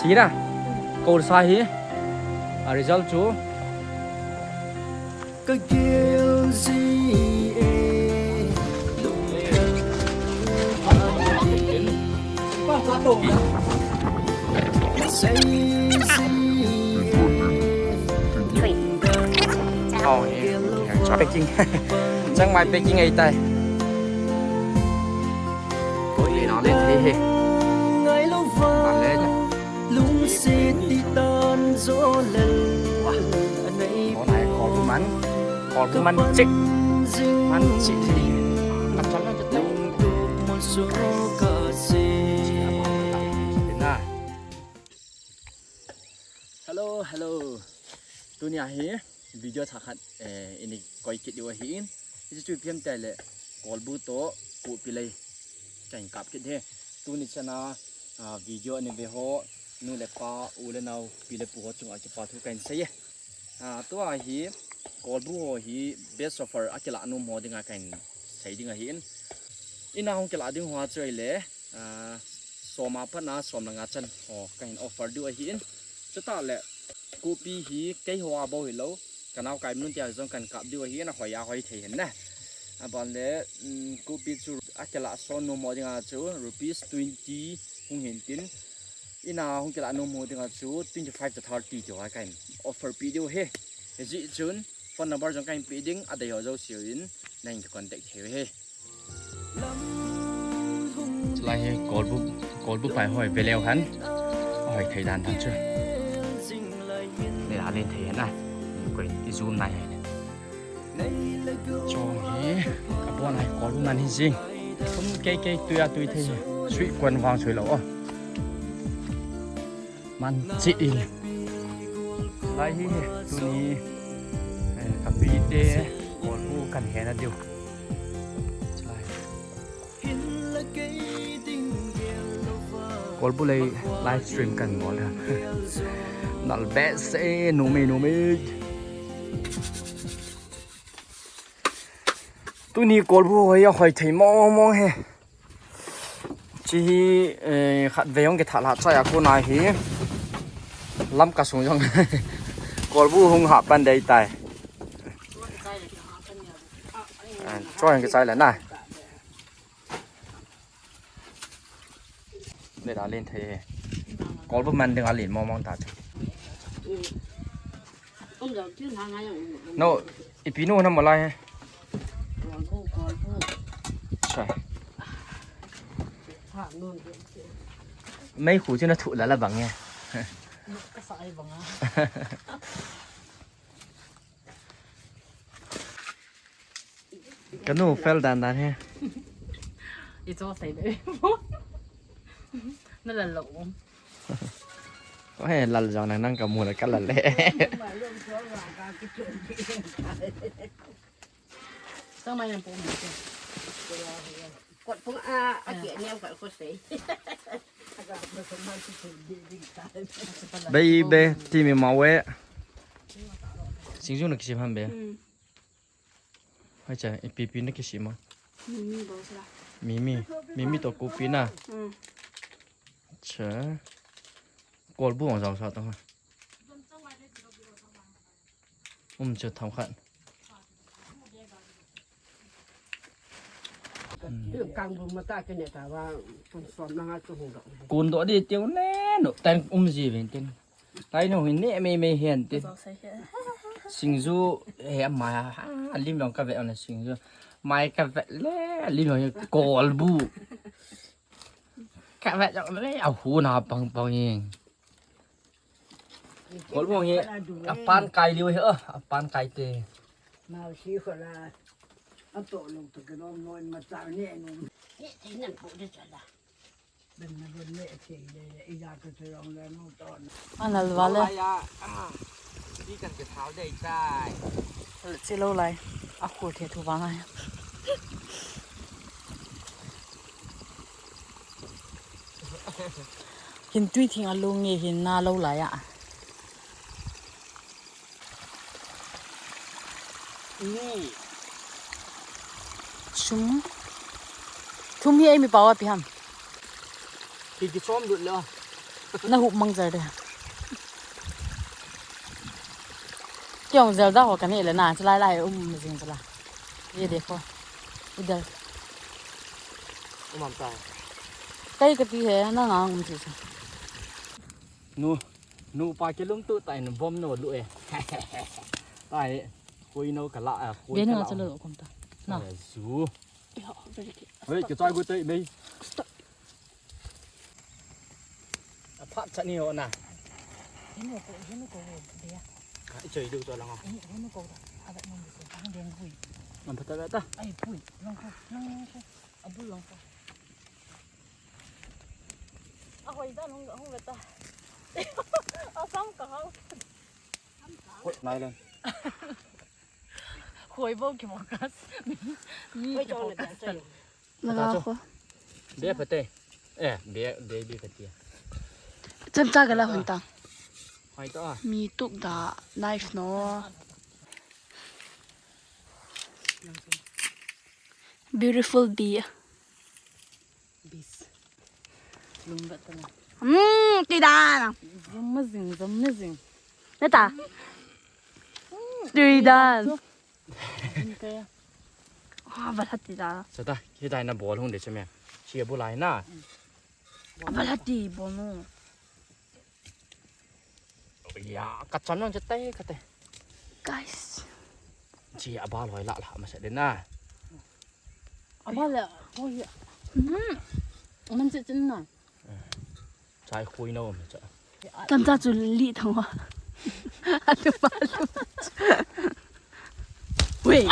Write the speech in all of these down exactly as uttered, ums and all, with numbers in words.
Tira. Kol sa hi. A result chu. Ka gel ji e, Packing. Chang mai packing ai tai. Koi na le thei he. Ba le. Lungset ti tan jo lel. Wah. Anei. Kol bu man. Kol bu man chik. Man chik. Ka chal na te. Hello, hello. Tunia hi video thakhat, eh, ini koi kit diu ahin. Hichu chu ipi ham tile kolbu to kopi lei kahin kap kit e. Tuni chana, ah, video ani ve ho, nu le pa, u le nao, pi le pu ho chunga kipa thu kahin sei e. Ah, tua hi kolbu ho hi best offer a kila nom ho dinga kahin sei ding ahin. Ina hung kila ding ho chu ile, ah, som a pat na som le nga chan ho kahin offer diu ahin. Chutah le kopi hi keiho a bou hilou, ka naokai minu tia jong kahin kap diu ahin, ahoi a hoi thei hen na. Aban le, um, kopi chu a kila son nom ho dinga chu rupees twenty hung hin tin. Ina hung kila nom ho dinga chu twenty five to thirty ti ho kahin offer pe diu ahi. Hijeh chun phone number jong kahin pe ding, adei ho jouse in nahin contact thei u ahi. Chulai hi kolbu, kolbu pai hoi ve leu hen. Hoi thei dan dan chu. Nei la len thei hen a. Koi ti zoom nai hen. Chong hi, ka bon ai kolbu man hi jing. Kum kei kei tui a tui thei hi. Sui kon vang sui lou o. Man chi in. Lai hi, tuni, eh, ka pi te, kolbu kan hena diu. Chulai. Kolbu lei live stream kan bol ha. Nal behseh, numei, numei. Tuni kolbu hoi a hoi thei mong mong e. Chi hi, eh, khatvei hung kithat lha chai a kona hi. Lamka sung jong. Kolbu hung hah pan dei tai. Ah, choi hung kichai le na. Nei la len thei e. Kolbu man ding a len mong mong ta chu. No, ipi nu na malai he. Cha. Meikhu chu na thu la la bang e. Ka nu fel dan dan he. I cho sei de. Na la lo. Ko he lal jong nang nang ka mu la ka lal le. Sang mai yang po mo. Kot pung a, a ki niam ka ko sei. Bei be ti mi ma we. Singju na kisim ham be. Hmm. Hai cha, ipi pi na kisim a. Mimi bol sila. Mimi, mimi to kopi na. Hmm. Cha. Kolbu ang jao sa to ha. Um, chu tham khat. Kang bu mata ke ne ta wa, kun som na nga chu hung dok. Kun do di tiu ne, no, tan um ji ven tin. Tai no hin ne mei mei hen tin. Singju, he ma, ha, lim long ka ve on singju. Mai ka ve le, lim long kolbu. Ka ve le, a hu na pang pang ing. Kolbu hi, a pan kai liu hi, a pan kai te. Mau si ko la, a to lo to ke lo mo ma ta ne no. Ni ti nan pu de cha la. Ben na bon ne ti le, i ya ko to yong le mo to. An al wa le. Ai ya, ah, ti kan ke thau de tai. Chi lo lai. A khu the thu wa ngai. Hin tui thing a lung nge hin na lo lai a. Ni. Sum. Thum hi ei mi pau a pi ham. Ki ki chom lut le. Na hup mang zel de. Kiong zel da ho ka ni le na, chalai lai um jing chala. Ye de ko. Idel. Um am ta. Kai ka ti he, na nga um ti sa. Nu, nu pa ke lum tu ta in bom no lu e. Ta e, koi no ka la, koi. Be ka na la. Chala lo kom ta. Na. Zu. Hei, kichai gu tei mei. Stop. Aphat chat ni ho na. Henu ko, henu ko, dia. Ka ichoi du cho lang o. Henu ko da. Ada nom ko, ang den hui. Ngam phat ta ta. Ai, hui. Long ko, long ko. Abu long ko. Ahoi da, hung, hung ta. Asam ka hau. Hoi, nai lang. Khoi bou ki focus. Mi, mi ki focus. Naga ko. Be phate. Eh, be, be, be phate. Cham cha gala hon ta. Hai ta. Mi tuk da knife no. Beautiful bee. Bis. Lum vet ta na. Hmm, ti da na. Zam ma zing, zam ma zing. Na ta. Ti da. Zing kaya. Ah, ba la ti da. Sa ta, ki dai na bol hung de che me. Chi bu lai na. Ba la ti bol no. Ya, ka cham nang che tai ka te. Guys. Chi a ba loi la la ma sa de na. Abale, hoi. Hmm. Aman che chen na. Chai khui na um cha. Tam cha chu li thang wa. Alu ma lu. Wei.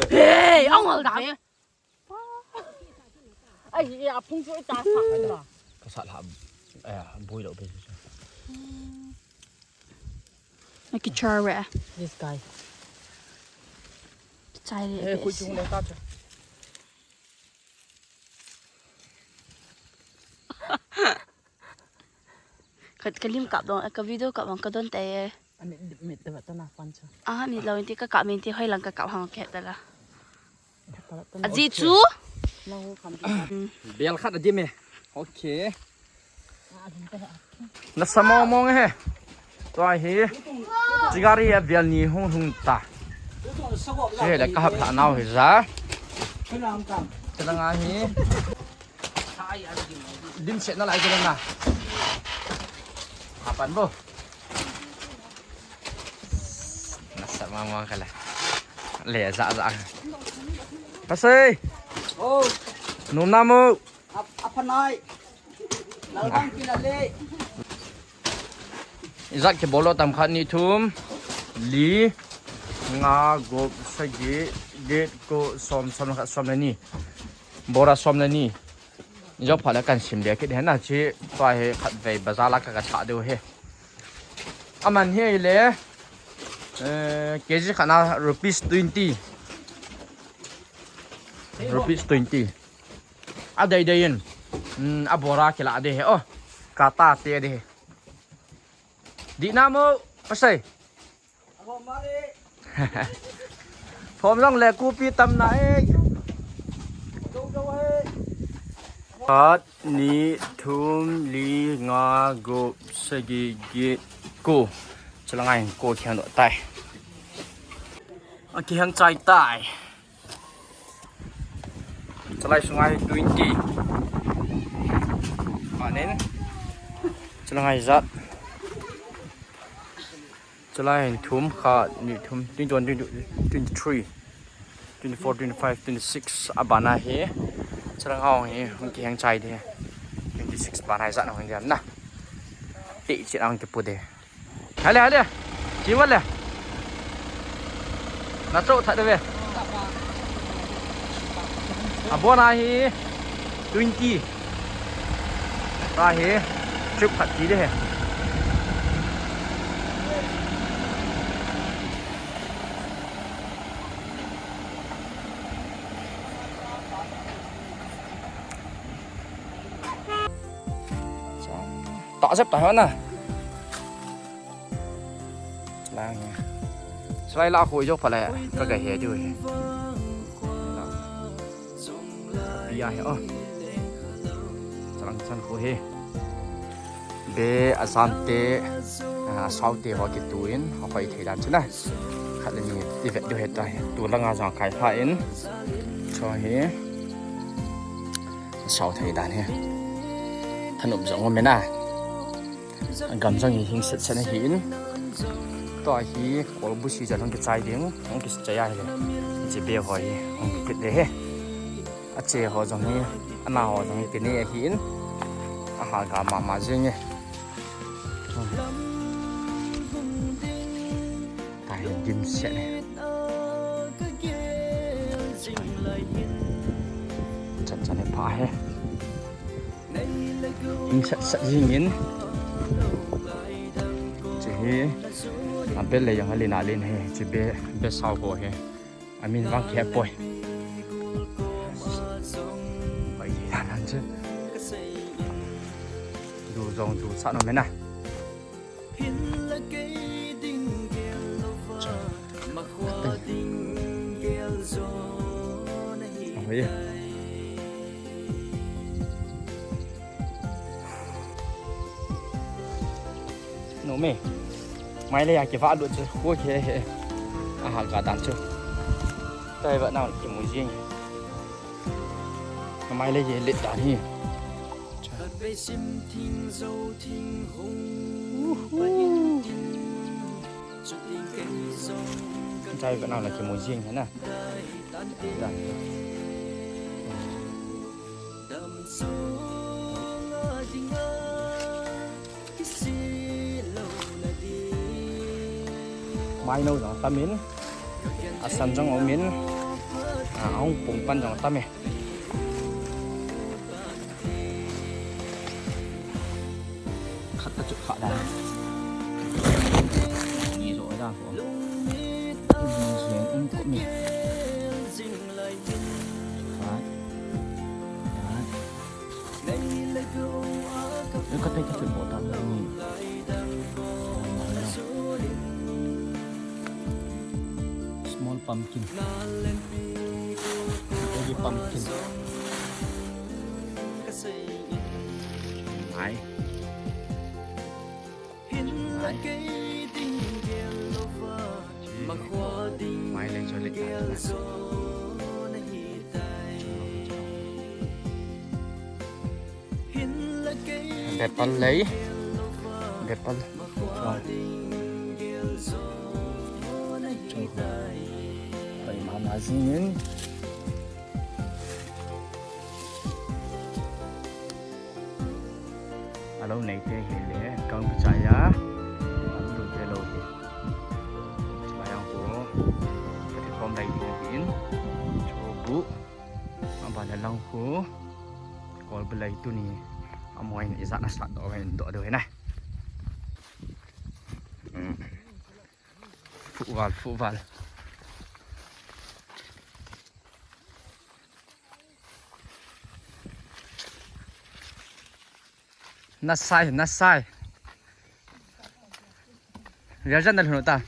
Hey, ang al da. Ai, ya phung chu ta sa na. Ka sa la. Ai, bui lo be. Na kichar re. This guy. Kichai re. Eh, be. Khui chung le ta chu. Ka, ka lim kap dong, ka video kap dong, ka don te. Amit, mit te ba ta na fan cha. Ah, mit lo inti ka kap min ti hoi lang ka kap hang ke ta la. Aji chu. Bel khat a dim e. Okay. Na sa mong mong he. Tua hi. Chigari a bel ni hung hung ta. Che le ka hap la nau hi za. Chala nga hi. Dim se na lai ke na. Hapan bo. Nasa mama kala. Le, za, za. Pasai. Oh. Nuna mo. Ap-, apa nai? Lalbang kila le. Izat ke bolo tam khat ni thum. Li. Nga, gup, sagi, get, ko, som, som khat, som le ni. Bora som le ni. Job pha le kan sim le kit he na chi pa he khat vei bazar la ka ka cha deu he. Aman he le, eh, K G khat na rupees twenty. Rupees twenty. A dei dei in. Mm, a bora kila de he. Oh, ka ta te de he. Di na mo, pasai. Thom jong le kupi tam na e. Khat, ni, thum, li, nga, gup, sagi, get, ko. Chala ngai ko khen do tai. A kihang chai tai. Chalai sungai twenty. Panin. Chala ngai zat. Chalai hin thum khat, ni thum, twenty-one, twenty, twenty-three, twenty-four, twenty-five, twenty-six, abana hi. Chalang hong hi, hung kiheng chai de. Twenty-six bana hi zat hong diam na. Ti chin ang kipu de. Hale, hale. Chi wale. Na cho that de ve. Abona hi twenty. Ta hi trip khat ti de he. Ta sep ta hana. Lang. Slai la khu jo pha le ka ga he ju he. Bia he o. Chalang chan khu he. Achaite, ajamte, a, asaote ho kituh in, ahoi thei dan chu na. Khat le ni i vet diu ahitai. Tu langa jong kai pha in. Chu hi. Asao thei dan hi. Thanop jong um e na. Agam jong hi hing set set ahi in. Tua hi kolbu season hung kichai ding, hung kichai ahile. Hiche be ho hi, hung kikit ding ahi. Ache ho jong hi, ana ho jong hi, kine ahi in. Aha ga mama jing e. Tahi dimset e. Chan chan e pha e. Hing set set jing in. Hiche hi. Abel le jong alen alen e. Hiche be, be sao ho hi. Amin vang kihepoi. Bai di dan chu. Du jong du sa nom e na. Oi. Nom e. Mailei a kivah lut chu khu khe he. Aha ga dan chu. Tahi vet nau kimu jing. Mailei hi let dan hi. Tahi vet nau kimu jing he na. Dan. Maino jong atam in, asan jong aum in, a, ahung pung pan jong atam e. Khat kachut kha dan. Ni jo dan ko. Ni jeng um ko mi. Khat. Khat. Eka te kachut bo ta ni. Small pumpkin. Baby pumpkin. Mai. Mai. Mai lei cho lei ta. Bepal lei. Bepal. Pai mama jing in. Alou nei te hi le, kang kichai a, alou te lou hi. Lai ang ko, kati khom lai ding ahi in, chu bu, aban le lang khu, kol bu lai tuni, amoi in ijat na sat doh, doh doh na. Hmm. Fuval, fuval. Nasai, nasai. Viajat na lhun ta.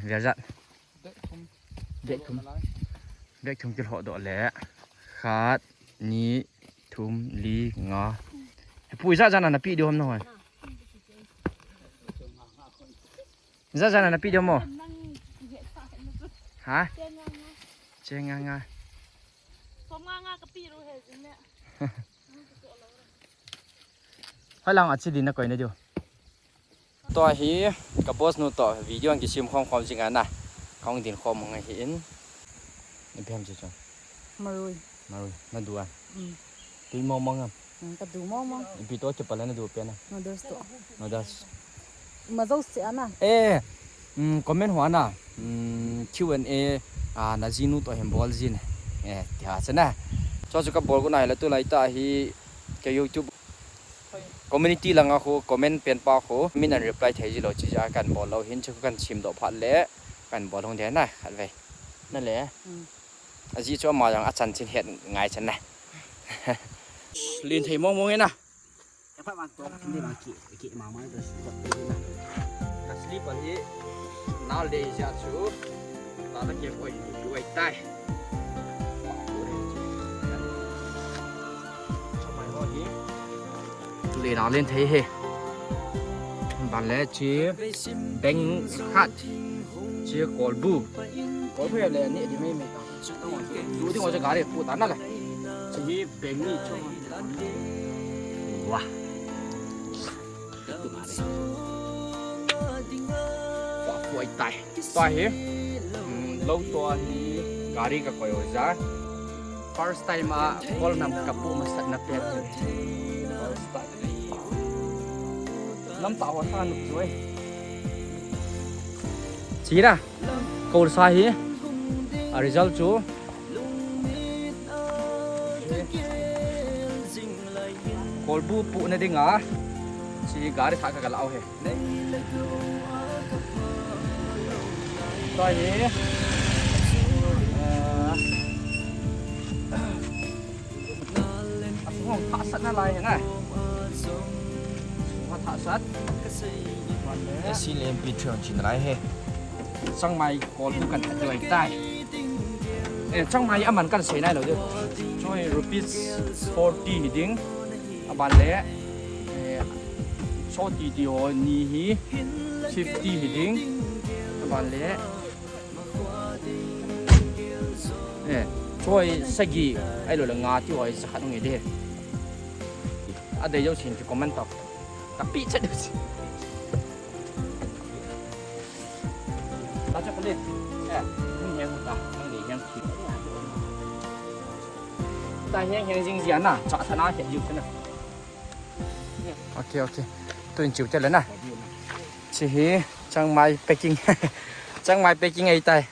Viajat. Bag thum. Bag thum kilhoh doh le. Khat, ni, thum, li, nga. Hepui ijat ijat na napi diu ham nahoi. Ijat ijat na napi diu mo. Ha? Che nga nga. Som nga nga kapi ru he jing ne. Hoilang a che din nakoi na diu. Tua hi ka boss nu toh video ang kisem khom khom jing a na. Kahung din khom ngai hi in. Ipi ham che chu. Marui. Marui. Nadu a. Mm. Tui mong mong am. Mm, kadu mong mong. Ipi toh kipal a nadu pen a. Noodles toh. Noodles. Ima jouse ana. Eh. Mm, comment ho ana. Mm, Q and A, ah, najinu toh hin bol jin. Eh, tia chana. Chu chu kabol got nai le tulai tah hi ka YouTube community langa khu comment pen pa khu min an reply thei ji lou chi ja kan bol lou hin chu kan sim doh phat le kan bol hung de na khat ve. Na le. Mm. Ajeh chu ama jong achan chin het ngai chan na. Lin thei mong mong e na. Ka slipper hi nal de ja chu. La la ke oi, oi tai. Chamai ho hi. Tui na len thei he. Ban le chi beng khat. Chi kolbu. Kolbu le ni di mai mai ta. Tu di ngoi gari pu ta na le. Chi beng ni chu. Wah. Wah, puai tai. Tua hi. Hmm, lo tua hi gari ka koi o ja. First time a kol nam ka pu masat na pen. First time. Nam ta ho sa nuk joi. Chira. Kol sa hi. A result chu. Kolbu pu na dinga. Chi gari tha ka lau he. Tua hi. Eh, a hong thasat na lai he na. Hong thasat. A C le M P three hong chin lai he. Changmai kolbu kan ta joi tai. Eh, changmai aman kan sei nai lo de. Choi rupees forty hi ding. Aban le. Eh, choti ti ho ni hi fifty hi ding. Aban le. Eh, choi sagi, ai lo le nga ti ho ai sa khat nge de. A dei jo sin ki comment tau. Ka pi chat de. Ta cha ka le. Eh, ni yang ta, ni yang ki. Ta yang yang jing jia na, cha ta na ke ju na. Okay, okay. Tu in chiu te le na. Chi hi, changmai packing. Changmai packing ai tai.